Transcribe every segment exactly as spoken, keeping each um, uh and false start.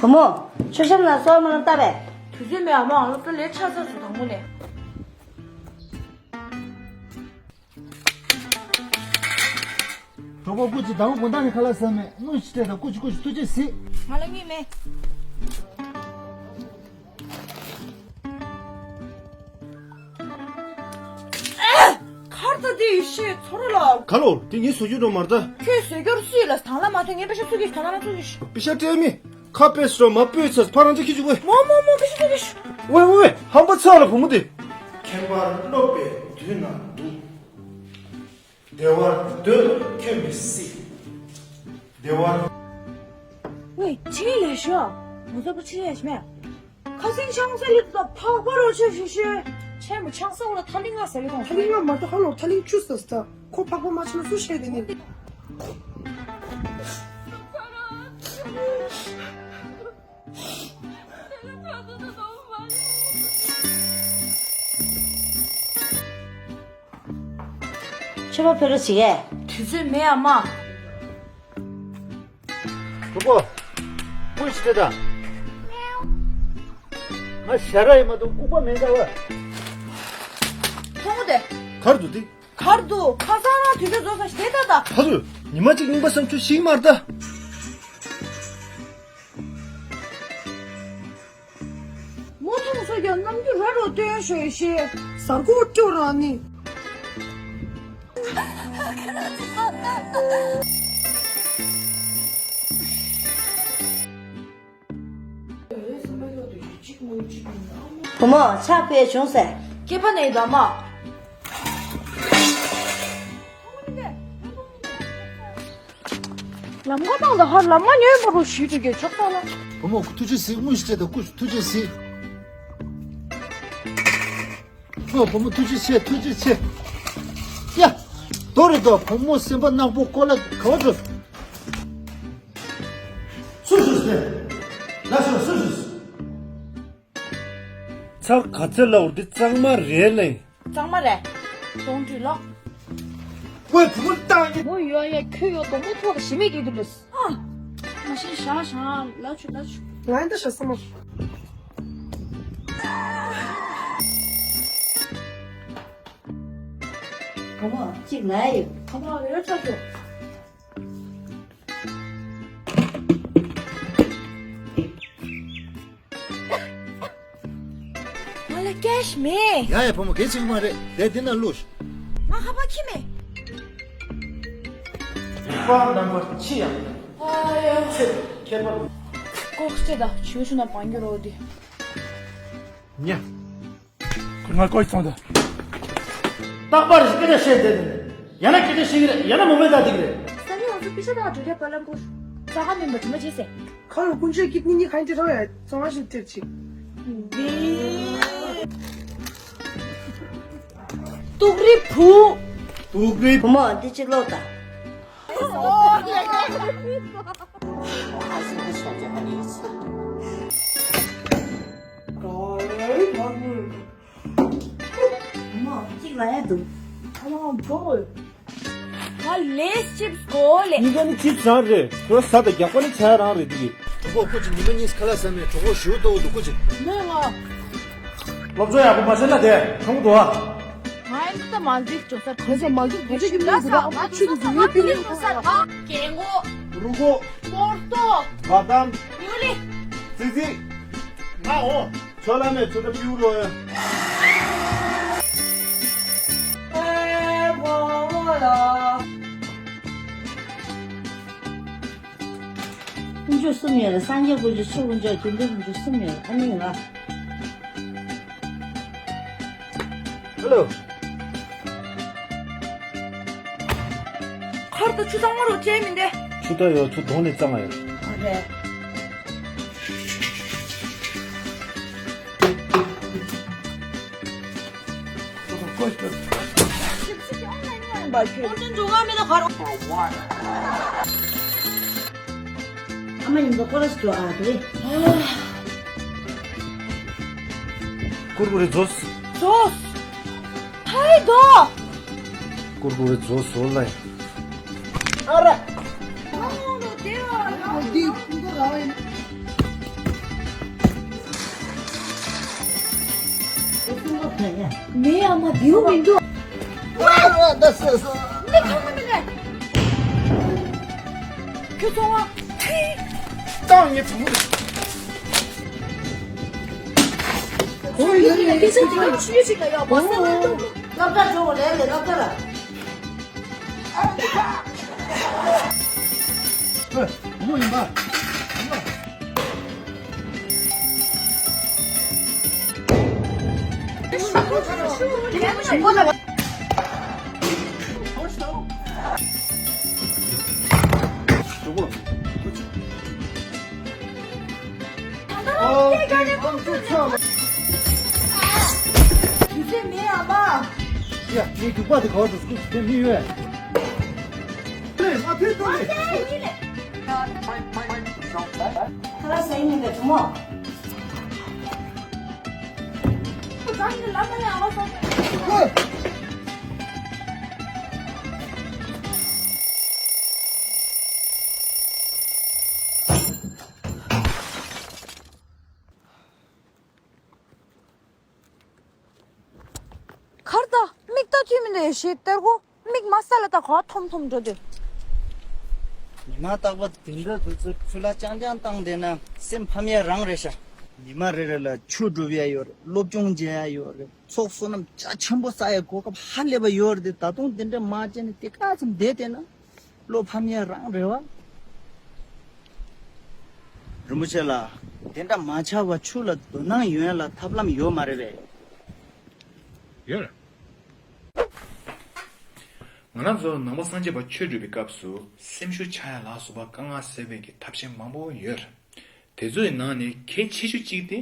བུ་མོ། མཆོད་བཤམས་ལ་སོགས་མ་ལ་བཏབ་པས། དུས་ཚོད་མེད། ཨ་མ་ཨ་ལོ་ད་ལས་ཆགས་ཚར་སོང་དང་པོ་ནས། གྲོགས་པོ་སྐུ་མཁྱེན། ཟླ་བ་དགོང་དག་ནས་ཁ་ལག་ཟ་མེད། དངུལ་ཞིག་སྤྲད་དང་། སྐུ་མཁྱེན་སྐུ་མཁྱེན། ཐུགས་རྗེ་གཟིགས། ང་ལ་དངུལ་མེད། ཁར་ད་དེ་ཡེ་ཤེས་ཚོར་ལ། ག་ལོ་དེ་ངས་བཟོ་རྒྱུ་འགྲོ་མར་ད། ཁྱོད་བཟོ་རྒྱུར་སུས་ལ་དང་ལ་མ་ཐོན། ངས་པེ་ཤ་སུ་གིས་དང་ལ་མ་སུ་གིས། པེ་ཤ་སྤྲད་མི། ཁ་པེ་སྲོ་མ་པོས་ཚར་ཕ་རང་ཅག་ཁྱི་ཅུ་ཝེ། མོ་མོ་མོ་པེ་ཤ་པེ་ཤ། ཝེ་ཝེ་ཝེ། ཧམ་པ་ཚ་ལ་བུ་མོ་དེ། མཁན་པར་སློབ་པའི་དུས་ན་འདུག་བདེ་བར་སྡོད་ཁྱོད་མི་སྲིད། བདེ་བར། ཝེ་ཕྱིན་ལས་ཤོག་ང་ཚོ་པ་ཕྱིན་ལས་ཤོག་མེད། ཁ་སེང་ཆང་ས་ལི་ཏོ་ཕག་པ་རོ་ཆེ་ཤི་ཤི། ཆེན་མོ་ཆང་ས་འོ་ལ་ཐ་ལིང་ང་ཟ་གི་དང་། ཐ་ལིང་ང་མ་གཏོགས་ཧ་ལོ་ཐ་ལིང་ཆུ་ཟ་ཟ། ཁོ་ཕག་པ་མ་ཆེ་ན་སུ་ཤེས་དེ་ནི། ཆོས་པ་ཕེ་རོ་ཞིག་གས། དུས་ཚོད་མེད་ཨ་མ། གྲོགས་པོ། ཀུན་ཞིག་སྤྲད་དང་། ང་ཞ་ར་ཡི་མ་གཏོགས་ལྐུགས་པ་མེད་ད་བ། ཐོང་དེ། གར་འདུག་དེ། གར་འདུག་ཁ་སང་རང་དུས་ཚོད་རྫོགས་ས་ཞེ་ད་ད། ཧ་ལུ། ཉི་མ་གཅིག་རྙིང་པ་བསམ་ཚུལ་ཞིག་མར་ད། མོ་ཐོང་ས་ཀྱང་རྣམ་འགྱུར་ར་རོ་སྟོན་ཤོད་ཤེས། གཟར་གོ་སྐྱོ་ར་ནི། བུ་མོ་ཕྱག་ཕུལ་བྱུང་ཟེར། སྐྱེས་པ་ནས་འདམ་མ། ལམ་ཁ་ནང་ལ་ཧར་ལམ་ང་ཉོན་པ་རུ་ཞུས་དུ་གྱོད་ཆོག་ས་ལ། བུ་མོ་ཐུགས་རྗེ་གཟིགས། དངུལ་ཞིག་སྤྲད་དང་། སྐུ་ཞིག་ཐུགས་རྗེ་གཟིགས། ཨོ་བུ་མོ་ཐུགས་རྗེ་ཆེ། ཐུགས་རྗེ་ཆེ། ཡ། དོ་རེ་དོ་བུ་མོ་སེམས་པ་ནག་པོ་ཀོ་ལ་ག་བ་འགྲོ། སུ་ཞུས་ཏེ། ལ་ཤོ་སུ་ཞུས། ཚར་ག་ཚོད་ལ་འུར་དེ་གཙང་མ་རེད་ལེ། གཙང་མ་རེད། གདོང་བཀྲུས་ལོ། ཁོས་བུ་མོ་བཏང་ནི། མོ་ཡོ་ཡ་ཁྱོད་ཡོ་གདོང་པོ་ཐོག་ལ་ཞི་མེད་ཀྱི་དུ་ལུས། ཨ། མ་ཤེས་ཤ་ཤ་ལ་ཆུ་ལ་ཆུ། ང་འདི་ཤ་ས་མ། བུ་མོ་གཅིག་ལ་ཡོད། ཁ་པར་རེ་རེ་ཆགས་སོང་། ང་ལ་ཀེཤ་མེད། ཡ་ཡ་བུ་མོ་གལ་ཆེན་པོ་མ་རེད། དེ་འདི་ན་བླུགས། ང་ཁ་པར་ཁྱི་མེད། རིག་པ་རྣམ་པར་ཕྱི་ཡང་། ཨ་ཡོ། ཚེ་ཁྱད་པར། ལྐོག་སྐྱེ་དང་ཆོས་ཆུ་ན་བང་རྒྱུ་རོ་དེ། ཉེ། ཁོས་ང་ལྐོག་ཙང་ད། རྟག་པར་སྐད་ཆ་བཤད་བསྡད་དེ། ཡང་ན་སྐད་ཆ་བཤད་ཀྱི་རེད། ཡང་ན་མོ་མེད་ད་འདི་གི་རེད། ས་ནི་ང་ཚོ་པི་ཤ་དང་གྲོས་རྒྱ་པ་ལམ་པུར། ས་ག་མིན་པ་དྲི་མ་བྱེད་སེ། ཁ་ལོ་ཀུན་སྤྱོད་ཀྱི་ཀུན་ཉི་ཁ་འདི་རོ་ཡ་ཚོང་བ་ཞིག་སྟེར་ཅིག་ཏུག་རི་བུ། ཏུག་རི། བུ་མོ་འདི་གཅིག་ལོག་ད། མོ་གཅིག་ལ་ཡ་འདུག་ཨ་མ་འགྲོ། ང་ལེས་ཅིབས་གོ་ལེ། གཉིས་ཀ་ནི་ཅིབས་རང་རེད། ཁོ་ཟ་དང་རྒྱག་པ་ནི་ཆ་རང་རེད་འདི་གི། གྲོགས་པོ་ཁོ་ཅིག་ཉི་མ་གཉིས་ཁ་ལག་ཟ་མེད། གྲོགས་པོ་ཞུ་ཏོ་འདུག་ཁོ་ཅིག་མོས་ང་། སློབ་སྦྱོང་ཡག་པོ་མ་བྱས་ན་དེ་ཆུང་དུ་ཨ། ང་ཡིན་ད་མ་འགྲིག་ཅོ་ས། ཁོ་ཚོ་མ་འགྲིག་བ་ཅིག་གི་མི་འདུག་ཨ་ཆུ་འདུག་ཡོད་པའི་ལས་ཁོ་ས། ཨ་གན་གོ། རུ་གོ། པོར་ཏོ། བ་དམ། ཡུ་ལི། ཙི་ཙི། ང་འོ། ཁྱོད་ལ་མེད་ཚོད་ལྟ་པིའུ་རོ། ཨེ་བ་བ་ལ། དཀོན་མཆོག་གསུམ་ཡོད་ལ། སངས་རྒྱས་དཀོན་མཆོག་ཆོས་དཀོན་མཆོག་དགེ་འདུན་དཀོན་མཆོག་གསུམ་ཡོད་ལ། ཨ་ནི་ང་། ཧེ་ལོ། ཁར་དུ་ཆུ་གཙང་མ་རུ་བཅད་མི་འདེ། ཆུ་ད་ཡོད། ཆུ་དོང་ནས་གཙང་མ་ཡོད། ཨ་རེད། ཨ་མ་ཡིན་པ་ཁོ་ར་སུ་ཨ་དེ། ཀུར་ཀུ་རེ་ཛོས། ཛོས། ཧའི་དོ། ཀུར་ཀུ་རེ་ཛོས་སོ་ལ། ཨ་ར། ཨ་འདི་ཀུར་ཀུ་ར་ཡིན། མེད་ཨ་མ་དེའུ་མི་འདུག་ཨ་ད་སོ་སོ། མི་ཁ་མ་མི་ལས། ཁྱོད་ཚོ་བ། བཏང་ངེ་བུ། ཁྱོད་ཡོད་ལ་ཡོད་ཆུ་ཡོད་ཅིག་ལ་ཡོད་མ་ཟེར་ན་འདུག་སློབ་གྲྭ་འགྲོ་བ་ལས་ལས་སློབ་གྲྭ་ལ། ཨ་ཁ། ཨེ། བུ་མོ་ཡིན་པ། ཨོ། དུས་ཚོད་མེད་ཨ་མ། ཡ། ངའི་རྒྱུག་པ་དེ་ག་བར་དུ་སྐུ་དེ་མི་ཡོད། ཨེ་མ་ཕེབས་ཐུབ་མེད། ཁ་ལག་ཟ་ཡི་མིན་པས་བུ་མོ། ཁོ་ད་ནི་ལབ་ན་ཡང་ཨ་ཟ། ཁར་ད་མིག་ལྟ་ཐུབ་མི་འདུག་ཞེས་སྟེར་གོ། མིག་མ་ས་ལ་ད་ག་ཐོམ་ཐོམ་འགྲོ་འདུག་ཉི་མ་རྟག་པར་དེ་འདྲ་དུས་ཚོད་ཆུ་ལ་རྐྱང་རྐྱང་བཏང་བསྡད་ན་སེམས་ཕམ་ཡ་རང་རེད་ཤག་ཉི་མ་རེ་རེ་ལ་ཆུ་སྒྲུབ་ཡ་ཡོད་རེད། སློབ་སྦྱོང་བྱེད་ཡ་ཡོད་རེད། ཚོགས་བསོད་ནམས་རྒྱ་ཆེན་པོ་བསགས་ཡ་གོ་སྐབས་ཧ་ལས་པ་ཡོད་རེད་དེ། ད་དུང་དེ་འདྲ་མ་བྱས་ནས་དེ་ག་ཙམ་བསྡད་བསྡད་ན། བློ་ཕམ་ཡས་རང་རེད་བ། རིན་པོ་ཆེ་ལགས། དེ་འདྲ་མ་ཆགས་པ་ཆུ་ལ་དོ་སྣང་ཡོང་ཡ་ལ་ཐབས་ལམ་ཡོད་མ་རེད་པས། ཡོད་རེད། ང་རང་ཚོ་ནང་པ་སངས་རྒྱས་པ་ཆོས་སྒྲུབ་པའི་སྐབས་སུ་སེམས་ཤུགས་ཆག་ཡ་ལ་སོགས་པ་དཀའ་ངལ་སེལ་བའི་གི་ཐབས་ཤེས་མང་པོ་ཡོད་རེད། དེ་ཚོའི་ནང་ནས་གལ་ཆེ་ཤོས་གཅིག་དེ།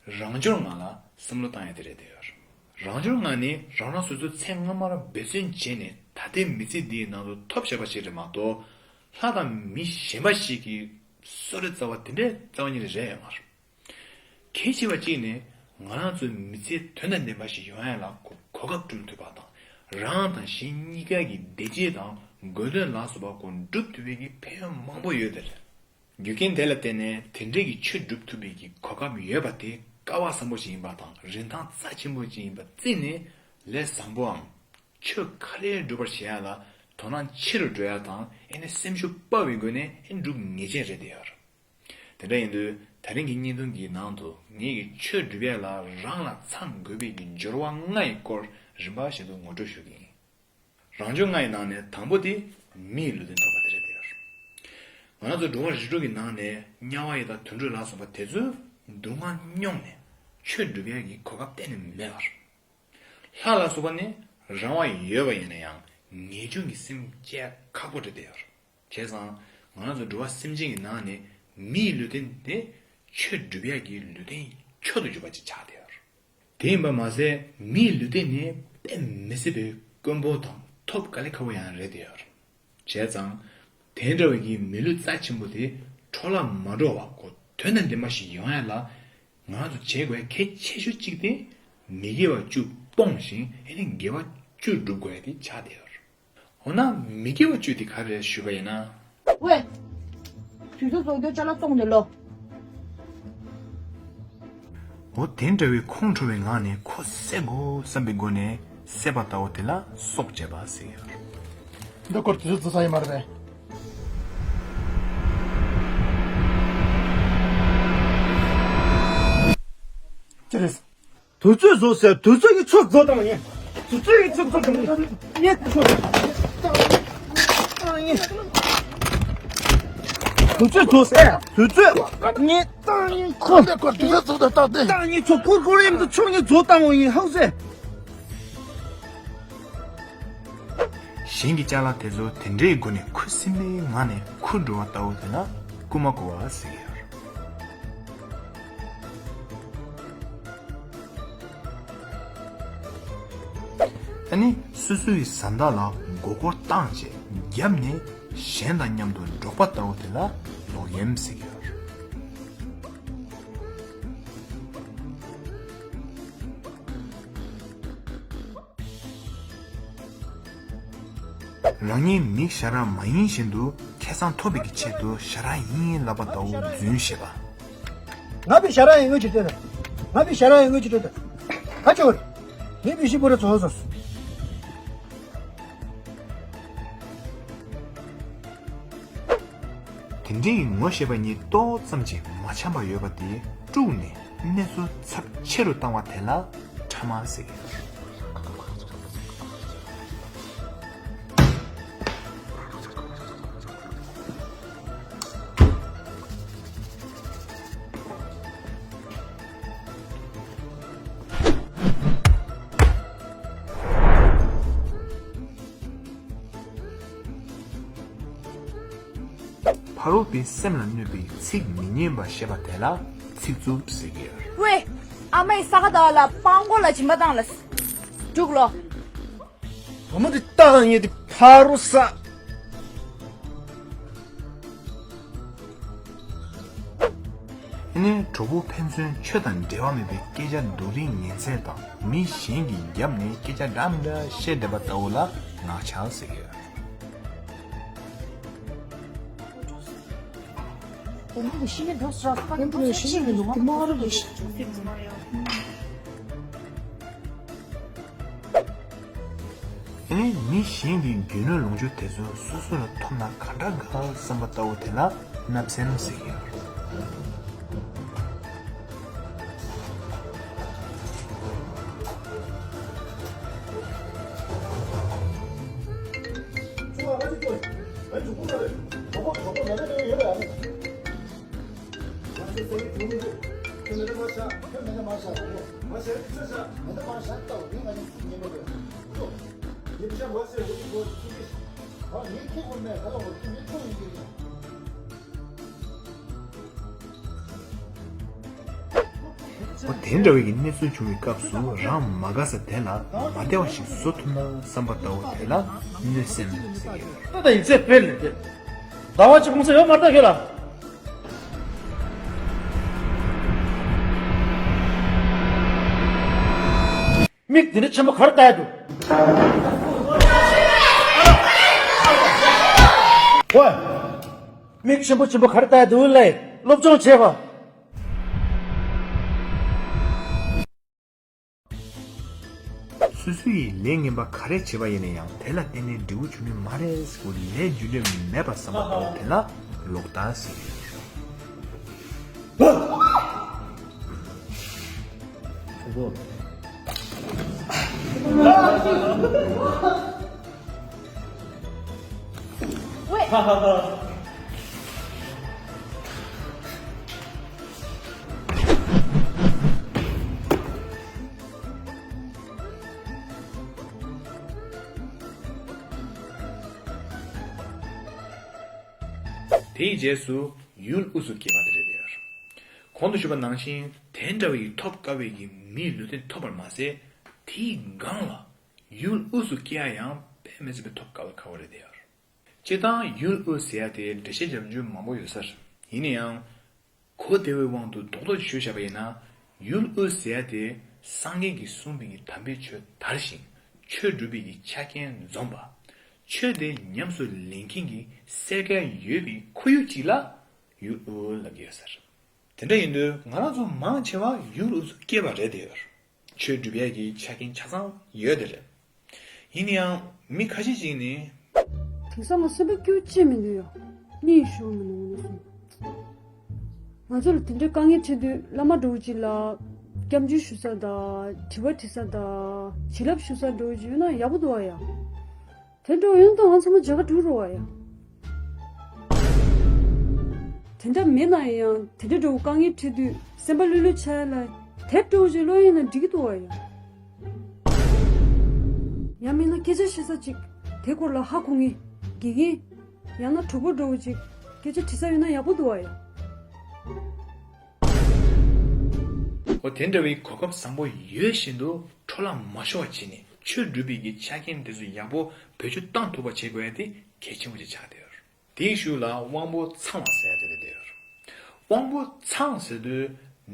རང་སྦྱོར་ངང་ལ་བསམ་བློ་བཏང་ཡ་དེ་རེད་དེ། རང་སྦྱོར་ངང་ནི་རང་རང་སོ་སོའི་མཚན་སྔ་མར་འབད་བརྩོན་བྱས་ནས་ད་ལྟའི་མི་ཚེ་འདིའི་ནང་དུ་ཐོབ་བཞག་པ་ཞིག་རེད་མ་གཏོགས། ལྷ་དང་མི་གཞན་པ་ཞིག་གིས་གསོལ་རས་སྩལ་བ་དེ་འདྲའི་རྩ་བ་ཉིད་ནས་རེད་ཡོད་མ་རེད། གལ་ཆེ་བ་གཅིག་ནི་ང་རང་ཚོའི་མི་ཚེ་དོན་དང་ལྡན་པ་ཞིག་ཡོང་ཡ་ལ་གོ་གོ་སྐབས་བསྐྲུན་ཐུབ་པ་དང་། རང་དང་གཞན་གཉིས་ཀ་གི་བདེ་སྐྱིད་དང་དགོས་འདོད་ལ་སོགས་པ་གོ་སྒྲུབ་ཐུབ་པའི་གི་ཕན་ཡོན་མང་པོ་ཡོད་དེ་རེད། རྒྱུ་རྐྱེན་དེ་ལ་བརྟེན་ནས་དེ་འདྲའི་གི་ཆོས་སྒྲུབ་ཐུབ་པའི་གི་གོ་སྐབས་ཡོད་པ་དེ་སྐལ་བ་བཟང་པོ་ཞིག་ཡིན་པ་དང་། རིན་ཐང་རྩ་ཆེན་པོ་ཞིག་ཡིན་པ་བརྩིས་ནས། ལས་བཟང་པོའམ་ཆོས་ག་ལེར་སྒྲུབ་པར་བྱེད་ཡ་ལ་དོ་སྣང་ཆེ་རུ་འགྲོ་ཡ་དང་། ཨེ་ནས་སེམས་ཤུགས་སྤར་བའི་སྒོ་ནས་ཨེ་སྒྲུབ་ངེས་ཅན་རེད་དེ་ཡོད། དེ་འདྲ་ཡིན་དུས་ད་རིང་གི་བརྙན་ཐུང་གི་ནང་དུ་ངེད་ཀྱིས་ཆོས་སྒྲུབ་ཡ་ལ་རང་ལ་ཚང་དགོས་པའི་གི་སྦྱོར་བ་ལྔ་ཡི་སྐོར་རིམ་པ་བཞིན་དུ་ངོ་སྤྲོད་ཞུ་གི་ཡིན། རང་སྦྱོང་ལྔ་ཡི་ནང་ནས་དང་པོ་དེ་མི་ཡི་ལུས་རྟེན་ཐོབ་པ་དེ་རེད་དེ། ང་རང་ཚོ་འགྲོ་བ་རིགས་དྲུག་གི་ནང་ནས་དམྱལ་བ་ཡི་དྭགས་དུད་འགྲོ་ལ་སོགས་པ་དེ་ཚོའི་སྡུག་བསྔལ་མྱོང་ནས་ཆོས་སྒྲུབ་ཡ་གི་གོ་སྐབས་གཏན་ནས་མེད་པར། ལྷ་ལ་སོགས་པ་ནི་རང་དབང་ཡོད་པ་ཡིན་ན་ཡང་ངེས་འབྱུང་གི་སེམས་བསྐྱེད་ཁག་པོ་རེད་དེ། བྱས་ཙང་ང་རང་ཚོ་འགྲོ་བ་སེམས་ཅན་གྱི་ནང་ནས་མི་ཡི་ལུས་རྟེན་དེ་ཆོས་སྒྲུབ་ཡ་གི་ལུས་རྟེན་མཆོག་ཏུ་གྱུར་པ་ཅིག་ཆགས་དེ། དེ་ཡིན་པ་མ་ཟད་མི་ཡི་ལུས་རྟེན་ནི་དཔེ་མི་སྲིད་པའི་དཀོན་པོ་དང་ཐོབ་དཀའ་ལས་ཁག་པོ་ཡང་རེད་དེ། བྱས་ཙང་དེ་འདྲ་བའི་གི་མི་ལུས་རྩ་ཆེན་པོ་དེ་འཕྲོ་བརླག་མ་འགྲོ་བ་གོ་དོན་དང་ལྡན་པ་ཞིག་ཡོང་ཡ་ལ་ང་རང་ཚོ་བྱེད་དགོས་གལ་ཆེ་ཤོས་གཅིག་དེ་མི་དགེ་བ་བཅུ་སྤོང་ཞིང་ཨེ་ནི་དགེ་བ་བཅུ་སྒྲུབ་དགོས་ཡ་དེ་ཆགས་དེ། འོ་ན་མི་དགེ་བ་བཅུ་དེ་ག་རེ་རེད་ཞུས་པ་ཡིན་ན། ཝེ། དུས་ཚོད་རྫོགས་རྒྱུ་ཅ་ལག་བཙོང་ནས་ལོ། འོ་དེ་འདྲ་བའི་ཁོང་ཁྲོ་བའི་ངང་ནས་ཁོ་བསད་དགོས་བསམ་པའི་སྒོ་ནས་བསད་པ་ལྟ་བུ་དེ་ལ་སྲོག་བཅད་པ་ཟེར་གྱི་ཡོད་རེད། འདི་སྐོར་དུས་ཚོད་རྫོགས་ས་ཡིན་མ་རེད་པས། ཅི་རེད། དུས་ཚོད་རྫོགས་ཟེར། དུས་ཚོད་ཀྱི་ཚོད་རྫོགས་བཏང་ངས། དུས་ཚོད་ཀྱི་ཚོད་རྫོགས་བཏང་ངས། ངས་དུས་ཚོད་རྫོགས་ཟེར། དུས་ཚོད་ངས་བཏང་ངས་ཁོ། ཁོ་ལས་ཁོ་དུས་ཚོད་རྫོགས་དང་བཏང་སྟེ། བཏང་ངས་ཚོད་ཁོར་ཁོར་ཡིན་དུ་ཆོག་ངས་རྫོགས་བཏང་བ་ཡིན་ཧང་ཟེར། གཞན་གྱི་ཅ་ལག་དེ་ཚོ་དེ་འདྲའི་སྒོ་ནས་ཁུ་སིམ་མེའི་ངང་ནས་ཁུར་འགྲོ་བ་ལྟ་བུ་དེ་ལ་རྐུ་མ་རྐུ་བ་ཟེར་གྱི་ཡོད་རེད། ཨ་ནི་སོ་སོའི་བཟའ་ཟླ་ལ་མགོ་སྐོར་བཏང་རྗེས་རྒྱབ་ནས་གཞན་དང་མཉམ་དུ་འགྲོགས་པ་ལྟ་བུ་དེ་ལ་ལོག་གཡེམ་ཟེར་གྱི་ཡོད་རེད། རང་ཉིད་མི་ཞ་ར་མ་ཡིན་བཞིན་དུ་ཁེ་བཟང་ཐོབ་པའི་གི་ཆེད་དུ་ཞ་ར་ཡིན་ལབ་པ་ལྟ་བུ་རྫུན་བཤད་པ། ང་བི་ཞ་ར་ཡིན་ངོས་ཀྱི་སྟོད་དུ། ང་བི་ཞ་ར་ཡིན་ངོས་ཀྱི་སྟོད་དུ། ཨ་ཅོ། ངའི་བུ་ཤི་པོ་ར་ཚོ་ཚོ། དེ་འདྲའི་ངོ་ཤེས་པ་གཉིས་ཏོག་ཙམ་གྱིས་མ་འཆམ་པ་ཡོད་པ་དེ་དཀྲུགས་ནས་གནས་ཚུལ་ཚབས་ཆེ་རུ་བཏང་བ་དེ་ལ་ཕྲ་མ་ཟེར་གི་ཡོད། ཕ་རོལ་པོའི་སེམས་ལ་གནོད་པའི་ཚིག་མི་སྙན་པ་བཤད་པ་དེ་ལ་ཚིག་རྩུབ་ཟེར་གི་ཡོད། ཝེ། ཨ་མའི་ས་ཁ་དག་ལ་སྤང་གོ་ལ་སྦྱིན་པ་བཏང་ལ། འབྲུག་ལོ། བུ་མོ་འདི་ལྟ་གང་ཉེ་འདི་ཕ་རུ་ས། ཨ་ནི་གྲོགས་པོ་ཕན་ཚུན་ཆོས་དང་འབྲེལ་བ་མེད་པའི་སྐད་ཆ་རྡོག་རིལ་ཉན་ཚད་དང་མི་གཞན་གྱི་རྒྱབ་ནས་སྐད་ཆ་འདྲ་མི་འདྲ་བཤད་བསྡད་པ་ལྟ་བུ་ལ་ངག་འཆལ་ཟེར་གི་ཡོད། ཨ་ནི་མི་གཞན་གྱི་རྒྱུ་ནོར་ལོངས་སྤྱོད་དེ་ཚོ་སོ་སོ་ལ་ཐོབ་ན་ག་འདྲ་དགའ་བསམ་པ་ལྟ་བུ་དེ་ལ་བརྣབ་སེམས་ཟེར་གྱི་ཡོད། འོ་དེ་འདྲ་བའི་གི་གནས་ཚུལ་བྱུང་བའི་སྐབས་སུ་རང་མ་དགའ་ས་དེ་ལ་མ་བདེ་བ་ཞིག་བཟོ་ཐུབ་ན་བསམ་པ་ལྟ་བུ་དེ་ལ་གནོད་སེམས་ཟེར་གྱི་ཡོད། ད་ཡིག་ཚད་སྤེལ་ལས་ཏེ། ཟླ་བ་གཅིག་གོང་ས་ཡོད་མ་རེད་ད་ཁྱོད་ལ། མིག་འདི་འདྲ་ཆེན་པོ་ག་རེ་ལྟ་ཡ་འདུག་ཝེ། མིག་ཆེན་པོ་ཆེན་པོ་ག་རེ་ལྟ་ཡ་འདུག་ལས་སློབ་སྦྱོང་བྱས་པ། སོ་སོ་ཡིས་ལས་ངན་པ་ག་རེ་བྱས་པ་ཡིན་ན་ཡང་དེ་ལ་བརྟེན་ནས་འབྲས་བུ་འབྱུང་ནི་མ་རེད་ཟེར་བའི་ལས་རྒྱུ་འབྲས་མེད་པ་བསམ་པ་ལྟ་བུ་དེ་ལ་ལོག་ལྟ་ཟེར། དེའི་རྗེས་སུ་ཡུལ་དབུས་སུ་སྐྱེས་པ་དེ་རེད་དེ། གོང་དུ་ཞུས་པ་ནང་བཞིན་དེ་འདྲ་བའི་ཐོབ་དཀའ་བའི་གི་མིའི་ལུས་རྟེན་ཐོབ་པར་མ་ཟད། དེའི་སྒང་ལ་ཡུལ་དབུས་སུ་སྐྱེ་ཡ་ཡང་དཔེ་མི་སྲིད་པའི་ཐོབ་དཀའ་བའི་ཁ་བ་རེད་དེ། སྤྱིར་བཏང་ཡུལ་དབུས་ཟེར་ཡ་དེ་འགྲེལ་བཤད་རྒྱབ་རྒྱུ་མང་པོ་ཡོད་ས་རེད། ཡིན་ན་ཡང་། གོ་བདེ་བའི་དབང་དུ་རྡོག་རྡོག་ཞུས་བཞག་པ་ཡིན་ན། ཡུལ་དབུས་ཟེར་ཡ་དེ་སངས་རྒྱས་ཀྱིས་གསུངས་པའི་གི་དམ་པའི་ཆོས་དར་ཞིང་ཆོས་སྒྲུབ་པའི་གི་ཆ་རྐྱེན་འཛོམས་པ། ཆོས་དེ་ཉམས་སུ་ལེན་མཁན་གྱི་སེར་སྐལ་ཡོད་པའི་ཁོར་ཡུག་ཅིག་ལ་ཡུལ་དབུས་ལབ་ཀྱི་ཡོད་ས་རེད། དེ་འདྲ་ཡིན་དུས་ང་རང་ཚོ་མང་ཆེ་བ་ཡུལ་དབུས་སུ་སྐྱེས་པ་རེད་དེ། ཆོས་སྒྲུབ་ཡས་ཀྱི་ཆ་རྐྱེན་ཆ་ཚང་ཡོད་དེ་རེད། ཡིན་ན་ཡང་མི་ཁ་ཤས་ཤིག་ནི། དེང་སང་ང་སེམས་པ་སྐྱིད་པོ་ཅིག་མི་འདུག་ཡ། གཉིད་ཤོར་མི་འདུག་ང་ཚོ་ལ་དེ་འདྲའི་དཀའ་ངལ་འཕྲད་དུས་བླ་མ་འདྲ་བོ་ཅིག་ལ་སྐྱབས་འཇུག་ཞུ་ས་དང་དྲི་བ་དྲི་ས་དང་བྱིན་རླབས་ཞུ་ས་འདྲ་བོ་ཅིག་ཡོད་ན་ཡག་པོ་འདུག་བ་ཡ། དེ་འདྲ་ཡོང་དུས་ང་ཚང་མ་མཇལ་ཁ་གྲུབ་རོགས་ཡ། དེ་འདྲ་མེད་ན་ཡང་དེ་འདྲ་འདྲ་བོ་དཀའ་ངལ་འཕྲད་དུས་སེམས་པ་ལྷོད་ལྷོད་ཆགས་ཡ་ལ་དེབ་འདྲ་བོ་ཅིག་ཀློག་ཡིན་ན་འགྲིག་གི་འདུག་བ་ཡ། ཡང་མིན་ན་སྐད་ཆ་བཤད་ས་ཅིག་དེ་སྐོར་ལ་ཧ་གོ་མཁན་དགེ་རྒན་ཡང་ན་གྲོགས་པོ་འདྲ་བོ་ཅིག་སྐད་ཆ་དྲི་ས་ཡོད་ན་ཡག་པོ་འདུག་བ་ཡ། འོ་དེ་འདྲ་བའི་གོ་སྐབས་བཟང་པོ་ཡོད་བཞིན་དུ་འཕྲོ་བརླག་མ་ཤོར་བ་བྱས་ནས་ཆོས་སྒྲུབ་པའི་གི་ཆ་རྐྱེན་དེ་ཚོ་ཡག་པོ་བེད་སྤྱོད་བཏང་ཐུབ་པ་བྱེད་དགོས་ཡ་དེ་གལ་ཆེན་པོ་ཅིག་ཆགས་བསྡད་ཡོད། དེའི་གཞུག་ལ་དབང་པོ་ཚང་བ་ཟེར་ཡ་དེ་རེད་བསྡད་ཡོད། དབང་པོ་ཚང་ཟེར་དུས་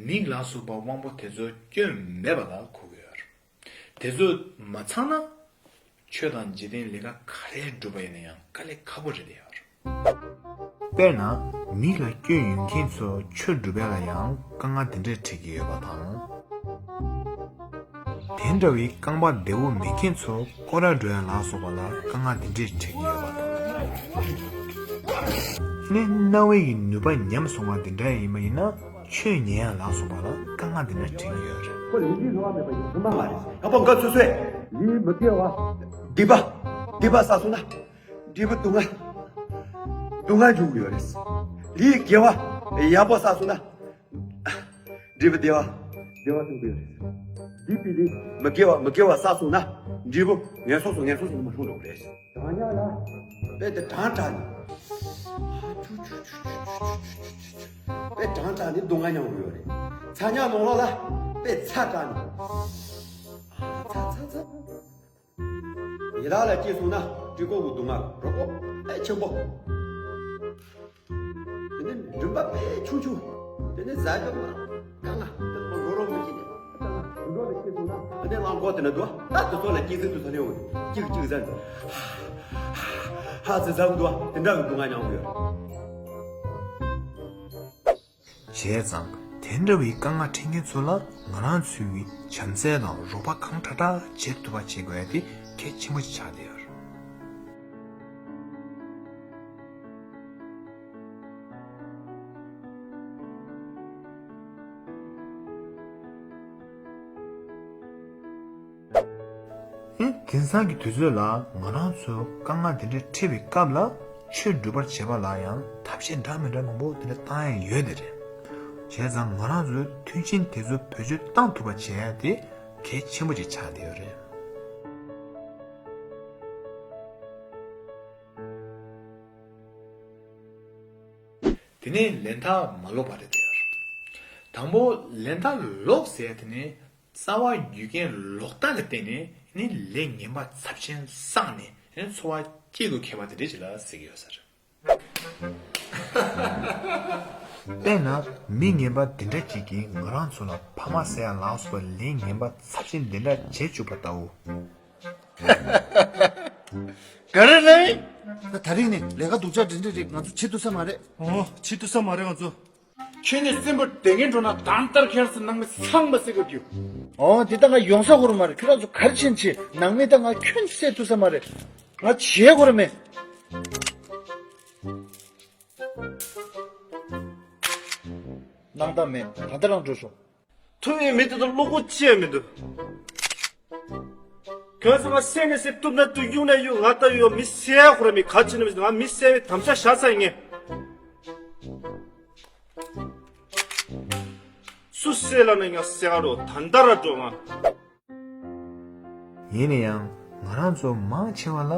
མིག་ལ་སོགས་པ་དབང་པོ་དེ་ཚོ་སྐྱོན་མེད་པ་ལ་གོ་གི་ཡོད། དེ་ཚོ་མ་ཚང་ན་ཆོས་དང་འཇིག་རྟེན་ལས་ཀ་ག་རེ་སྒྲུབ་པ་ཡིན་ན་ཡང་དཀའ་ལས་ཁག་པོ་རེད་བསྡད་ཡོད། དཔེར་ན་མིག་ལ་སྐྱོན་ཡོད་མཁན་ཚོ་ཆོས་སྒྲུབ་ཡ་ལ་ཡང་དཀའ་ངལ་དེ་འདྲས་འཕྲད་ཀྱི་ཡོད་པ་དང་། དེ་འདྲ་བའི་རྐང་པ་བདེ་བོ་མེད་མཁན་ཚོ་སྐོར་ར་འགྲོ་ཡ་ལ་སོགས་པ་ལ་དཀའ་ངལ་འདི་འདྲས་འཕྲད་ཀྱི་ཡོད་པ་དང་། ནི་རྣ་བའི་གི་ནུས་པ་ཉམས་སོང་བ་འདི་འདྲ་ཡིན་པ་ཡིན་ན། ཆོས་ཉན་ཡ་ལ་སོགས་པ་ལ་དཀའ་ངལ་འདི་འདྲ་འཕྲད་ཀྱི་ཡོད་རེད། ཁོ་ལས་ཀྱི་རེ་བ་མེད་པ་ཡིན་ཚང་མ་མ་རེད། ཡག་པོ་འགའ་ཚོད་ཚོད། ལས་མི་དགེ་བ། སྡིག་པ། སྡིག་པ་བསགས་སོང་ན། འབྲས་བུ་སྡུག་བསྔལ། སྡུག་བསྔལ་འབྱུང་གི་ཡོད་རེད། ལས་དགེ་བ། ཡག་པོ་བསགས་སོང་ན། འབྲས་བུ་བདེ་བ། བདེ་བ་འབྱུང་གི་ཡོད་རེད། འདི་པི་ལི་མི་དགེ་བ་མི་དགེ་བ་བསགས་སོང་ན། འབྲས་བུ་ངན་སོང་སོང་ངན་སོང་སོང་མ་སོང་འགྲོ་གི་རེད། གྲང་ཉག་ལ། དཔེ་དེ་གྲང་དྲགས་ནས། དཔེ་གྲང་དྲགས་ནས་སྡུག་བསྔལ་མྱོང་གི་ཡོད་རེད། ཚ་ཉག་ནང་ལོགས་ལ། དཔེ་ཚ་དྲགས་ནས། ཚ་ཚ་ཚ། ཡི་དྭགས་ལ་སྐྱེས་སོང་ན་སྤྲུལ་སྐུ་གི་སྡུག་བསྔལ་རོ་ཁོག་དཔེ་ཆེན་པོ། དེ་ནས་མགྲིན་པ་དཔེ་ཆུང་ཆུང་། དེ་ནས་ཟ་རྒྱུ་མ་དཀའ་ངལ་དེ་ལོ་རོ་མི་གཅིག་ནས་དཀའ་ངལ་དུད་འགྲོ་ལ་སྐྱེས་སོང་ན། དེ་ནས་རླངས་འཁོར་དེ་ན་འདུག་ད་དེ་ཚོ་ལ་སྐྱེས་ཚེ་དུ་ས་ནས་འོང་གཅིག་གཅིག་ཟ་འདུག་ཧ་ཙི་ཟ་འདུག་དེ་འདྲ་གི་སྡུག་བསྔལ་མྱོང་གི་ཡོད། བྱས་ཙང་དེ་འདྲ་བའི་དཀའ་ངལ་འཕྲད་མཁན་ཚོ་ལ་ང་རང་ཚོས་ཀྱི་བྱམས་བརྩེ་དང་རོགས་པ་གང་དྲག་དྲག་བྱེད་ཐུབ་པ་བྱེད་དགོས་ཡ་དེ་གལ་ཆེན་པོ་ཞིག་ཆགས་བསྡད་ཡོད་རེད། ཨེ། དེང་སང་གི་དུས་ཚོད་ལ་ང་རང་ཚོ་དཀའ་ངལ་དེ་འདྲ་འཕྲད་པའི་སྐབས་ལ་ཆོས་སྒྲུབ་པར་བྱེད་པ་ལ་ཡང་ཐབས་ཤེས་འདྲ་མི་འདྲ་མང་པོ་དེ་འདྲ་བཏང་ཡ་ཡོད་དེ་རེད། བྱས་ཙང་ང་རང་ཚོས་མཐུན་རྐྱེན་དེ་ཚོ་བེད་སྤྱོད་བཏང་ཐུབ་པ་བྱེད་ཡ་དེ་གལ་ཆེན་པོ་ཅིག་ཆགས་བསྡད་ཡོད་རེད། དེ་ནས་ལན་ཐག་མ་ལོག་པ་རེད་དེ། དང་པོ་ལན་ཐག་ལོག་ཟེར་དེ་ནི་རྩ་བ་རྒྱུ་རྐྱེན་ལོག་ལྟ་ལ་བརྟེན་ནས་ནི་ལས་ངན་པ་ཚབས་ཆེན་བསགས་ནས་ནི་འཚོ་བ་སྐྱེལ་དགོས་ཁེལ་བ་དེ་འདྲ་ཞིག་ལ་ཟེར་གྱི་ཡོད་ས་རེད། དཔེར་ན་མི་ངན་པ་འདི་འདྲ་ཅིག་གིས་ང་རང་ཚོ་ལ་ཕ་མ་ཟེར་ཡ་ལ་སོགས་པའི་ལས་ངན་པ་ཚབས་ཆེན་འདི་འདྲ་བྱེད་བཅུག་པ་ལྟ་བུ། ག་རེ་རེད། ད་དེ་རིང་ནས་ལས་ཀ་སྡུག་ཅག་འདི་འདྲ་རིགས་ང་ཚོ་བྱེད་ཐུབ་ས་མ་རེད། ཨོ། བྱེད་ཐུབ་ས་མ་རེད་ང་ཚོ། ཁྱོད་ནི་སེམས་པ་བདེ་ངན་འགྲོ་ན་དང་ལྟར་ཁྱེར་སོང་ནང་མི་ཚང་མ་སེ་གོ་རྒྱུ། ཨོ་དེ་ད་ང་ཡོང་ས་གོ་རུ་མ་རེད། ཁྱོད་རང་ཚོ་ག་རེ་བྱེད་བྱེད། ནང་མི་ད་ང་ཁྱོད་སེ་ཐུབ་ས་མ་རེད། ང་བྱེད་གོ་རུ་མེད། སྣང་དག་མེད། ད་ལྟ་རང་འགྲོ་ཤོག་ཐུབ་ཡས་མི་དེ་དང་བློ་ཁོག་ཅི་ཡང་མི་འདུག་ཁྱོད་ཚོ་ང་སེམས་ནས་སེམས་གཏུབ་ན་གཏུབ། གཡུག་ན་གཡུག་ང་ལྟ་ཡོད་མི་སེ་ཁོ་ར་མི་ག་ཅི་ན་མི་འདུག་ང་མི་སེ་བའི་དམ་བཅའ་བཞག་ཚར་ཡིན་ངས། སུ་སེ་ལ་ན་ཡང་སེ་ག་རོ་ད་ལྟ་ར་འགྲོ་ང་། ཡིན་ན་ཡང་ང་རང་ཚོ་མང་ཆེ་བ་ལ་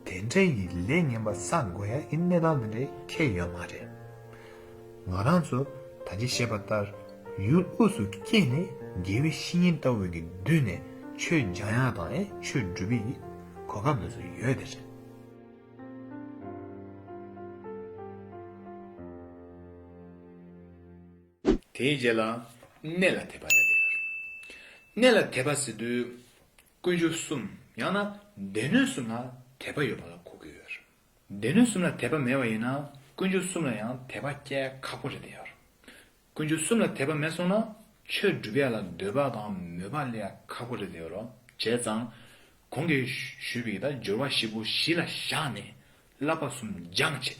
དེ་འདྲའི་ལས་ངན་པ་བསགས་དགོས་ཡ་ཡིན་གནས་སྟངས་དེ་འདྲའི་ཁེལ་ཡོད་མ་རེད། ང་རང་ཚོ་ད་ཅི་བཤད་པ་ལྟར་ཡུལ་དབུས་སུ་སྐྱེས་ནས་དགེ་བའི་བཤེས་གཉེན་ལྟ་བུ་གི་མདུན་ནས་ཆོས་སྦྱང་ཡ་དང་ཨེ་ཆོས་སྒྲུབ་པའི་གོ་སྐབས་དེ་ཚོ་ཡོད་དེ་རེད། དེའི་རྗེས་ལ་གནས་ལ་དད་པ་རེད་དེ། གནས་ལ་དད་པ་ཟེར་དུས་དཀོན་མཆོག་གསུམ་ཡང་ན་སྡེ་སྣོད་གསུམ་ལ་དད་པ་ཡོད་པ་ལ་གོ་གི་ཡོད། སྡེ་སྣོད་གསུམ་ལ་དད་པ་མེད་པ་ཡིན་ན་དཀོན་མཆོག་གསུམ་ལ་ཡང་དད་པ་སྐྱེ་ཁག་པོ་རེད་དེ། དཀོན་མཆོག་གསུམ་ལ་དད་པ་མེད་སོང་ན་ཆོས་སྒྲུབ་ཡ་ལ་འདོད་པ་དང་མོས་པ་སླེབས་ཡ་ཁག་པོ་རེད་དེ། བྱས་ཙང་གོང་གི་ཞུས་པའི་ད་སྦྱོར་བ་བཞི་པོ་གཞི་ལ་བཞག་ནས་བསླབ་པ་གསུམ་སྦྱངས་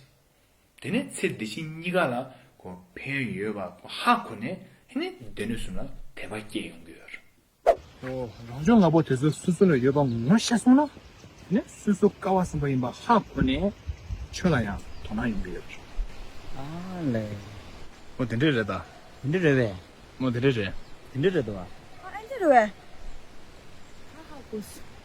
བྱས། དེ་ནས་ཚེ་འདི་ཕྱི་གཉིས་ཀ་ལ་གོ་ཕན་ཡོད་པ་གོ་ཧ་གོ་ནས་ཨ་ནི་སྡེ་སྣོད་གསུམ་ལ་དད་པ་སྐྱེ་ཡོང་གི་ཡོད་རེད། ཨོ། རང་བྱུང་ལྔ་པོ་དེ་ཚོ་སོ་སོ་ལ་ཡོད་པ་ངོ་ཤེས་སོང་ན་ཨ་ནི་སོ་སོ་སྐལ་བ་བཟང་པོ་ཡིན་པ་ཧ་གོ་ནས་ཆོས་ལ་ཡང་དོ་སྣང་ཡོང་གི་ཡོད་རེད། ཨ་ལས། ཨོ་དེ་འདྲས་རེད་ད། དེ་འདྲས་རེད་པས། ཨོ་དེ་འདྲས་རེད། དེ་འདྲས་རེད་དོ། ཨ་འདྲས་རེད་པས། ཧ་ཧ་གོ་སོང་།